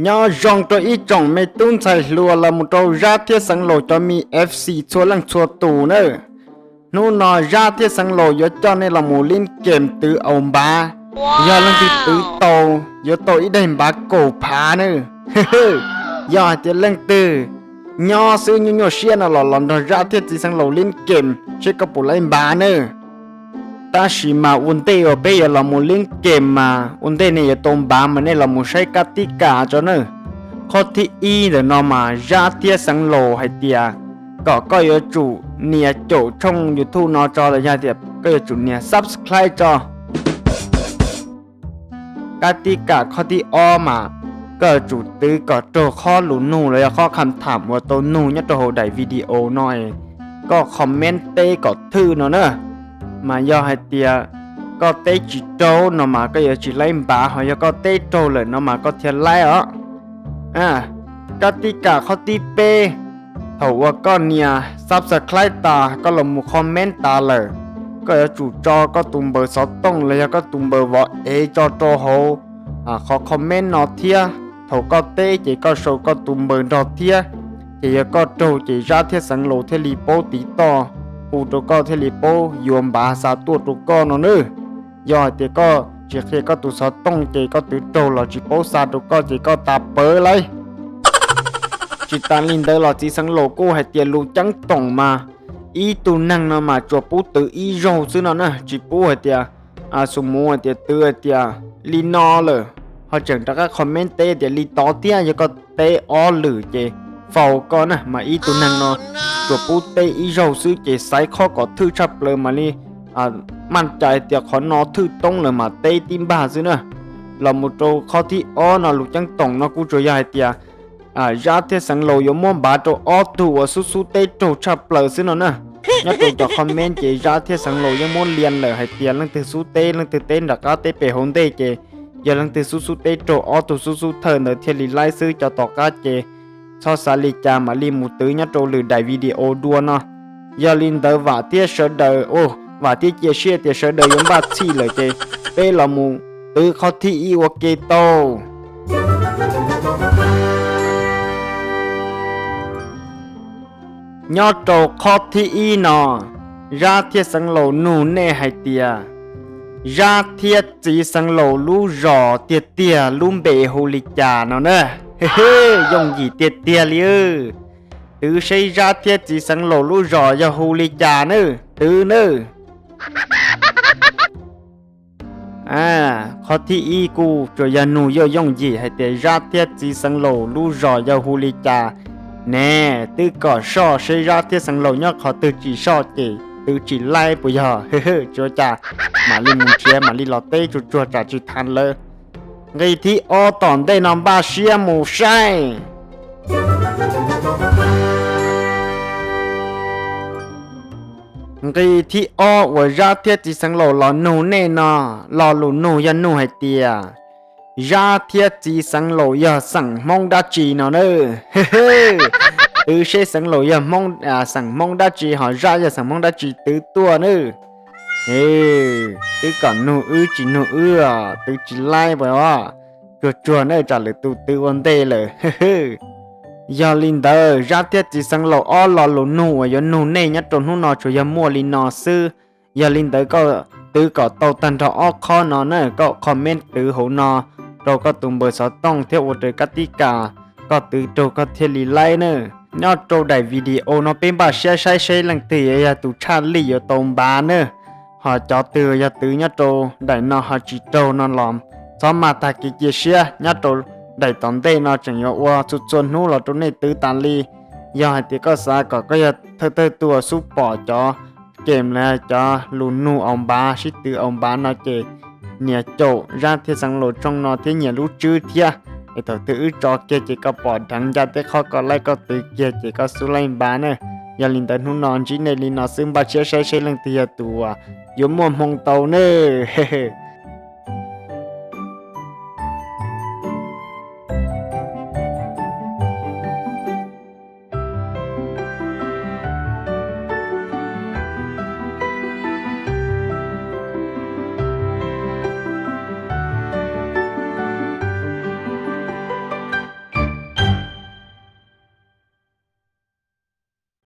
Nyob zoo rau ib tsoom me tub ntxhais hluas los mus rau Zab thiab Xeev Laus cov me F C txhua leej txhua tus na. Hnub no Zab thiab Xeev Laus yuav coj nej los mus lin kem twv au npav. Yog leej twg twv tau, yuav tau ib daim npav kaum phav na. Yog hais tias leej twg nyob xwb nyuaj nyuaj siab no los los nrog Zab thiab txiv Xeev Laus lin kem seb koj puas laib npav na. Tab sis mas ua ntej uas peb yuav los mus lin kem mas ua ntej nej yuav tau npav mas nej los mus saib kab tib kam tso na. Qhov thib ib ntawm no mas Zab thiab Xeev Laus hais tias kom koj yuav tsum nias caum tshooj YouTube no tso los yog tias koj yuav tsum nias subscribe tso. Kab tib kam qhov thib ob mas koj yuav tsum twv kom raug qhov lus nug los yog qhov kham tham uas tau nug nyob rau hauv daim video no, koj comment teb kom thwj no na. Mas yog hais tias koj teb tsis raug no mas koj yuav tsis laib npav, ho yog koj teb raug lawm no mas koj thiaj laib os. Kab tib kam qhov thib peb, thaum uas koj nias subscribe tas, koj los mus comment tas lawm, koj yuav tsum tso koj tus npawb xov tooj los yog koj tus npawb vov ev tso rau hauv qhov comment no thiab. Thaum koj teb ces koj sau koj tus npawb nrog thiab, ces yog koj raug ces Zab thiab Xeev Laus thiaj li paub tiv toj hu rau koj thiaj li paub yuav npav xa tuaj rau koj no nawb. Yog hais tias koj tsis qhia koj tus xov tooj ces koj twv raug los tsis paub xa rau koj ces koj tas pawv lauj. Tsis tas li ntawd los txiv Xeev Laus kuj hais tias lus ceeb toom mas ib tug neeg no mas tsuas pub twv ib zaug xwb no na, tsis pub hais tias xu mus hais tias twv hais tias li no lawm ho tseem rov qab comment teb tias li tod thiab, yog koj teb ob lwm ces faus koj na. Mas ib tug neeg no tsuas pub teb ib zaug xwb ces xaiv qhov kom thwj tshaj plaws mam li maj cai tias qhov no thwj toob lawm mas teb tib npag xwb na. Los mus rau qhov thib ob no lus ceeb toom no kuj tsuas yog hais tias Zab thiab Xeev Laus yuav muab npav rau ob tug uas xub xub teb raug tshaj plaws xwb no na. Nyob rau cov comment ces Zab thiab Xeev Laus yeej muab lias lawm hais tias leej twg xub teb leej twg teb nram qab teb pem hauv ntej ces yog leej twg xub xub teb raug ob tug xub xub thawj ntawd thiaj li laib xwb, cov tom qab ces txhob xav li cas mam li mus twv nyob rau lwm daim video dua no. Yog li ntawd vam thiab sawv daws, vam thiab cia siab tias sawv daws yuav npaj txhij lawm ces peb los mus twv qhov thib ib ua ke tau. Nyob rau qhov thib ib no, Zab thiab Xeev Laus nug nej hais tias Zab thiab txiv Xeev Laus lub zos tiag tiag lub npe hu li cas no na. Yooj yim tiag tiag li. Twv seb Zab thiab txiv Xeev Laus lub zos yog hu li cas nawb, twv nawb. Qhov thib ib kuj tsuas yog nug yooj yooj yim hais tias Zab thiab txiv Xeev Laus lub zos yog hu li cas ne. Twb kom soj seb Zab thiab Xeev Laus nyob qhov twg tsis soj ces twv tsis laib puas yog? Tsis ua cas, mam li mus nrhiav mam li los teb tsuag tsuag tsam tsis thav lawv. Nqi thib ob tom ntej no npaj siab mus saib. Nqi thib ob uas Zab thiab txiv Xeev Laus los nug nej no, lo lus nug yog nug hais tias Zab thiab txiv Xeev Laus yog xeem Hmoob dab tsi no na. Twv seb Xeev Laus yog xeem Hmoob dab tsi ho Zab yog xeem Hmoob dab tsi twv tuaj nawb. Twb kom nug wb tsis nug wb, twv tsis laib puas os? Tsuag tsuag na tsam lwm tus twv ua ntej lawm. Yog li ntawd Zab thiab txiv Xeev Laus ob lo lus nug uas yuav nug nej nyob rau hnub no tsuas yog muaj li no xwb. Yog li ntawd koj twv kom tau tag nrho ob qhob no na, koj comment twv hauv no rau koj tus npawb xov tooj thiab ua raws kab tib kas, koj twv raug koj thiaj li laib na. Nyob rau daim video no peb npaj siab saib seb leej twg yuav yog tus tshaj lij yuav tau npav na. Ho cov twg yog twv nyob rau daim no ho tsis raug no los txhob maj tag kev cia siab, nyob rau daim tom ntej no tseem yuav ua txhua txhua hnub los rau nej twv tas li. Yog hais tias koj xav kom koj yog thawj thawj tug xub pom cov kem los cov lus nug au npav sib twv au npav no ces nias caum Zab thiab Xeev Laus tshooj no thiab nyiam lub tswb thiab, es thaum twg wb tso kiag ces koj pom dheev ncaj teb qhob koj laib koj twv kiag ces koj xub laib npav na. Yog li ntawd hnub no ntsib nej li no xwb, npaj siab saib seb leej twg yog tus uas yuav muaj hmoo tau nawb.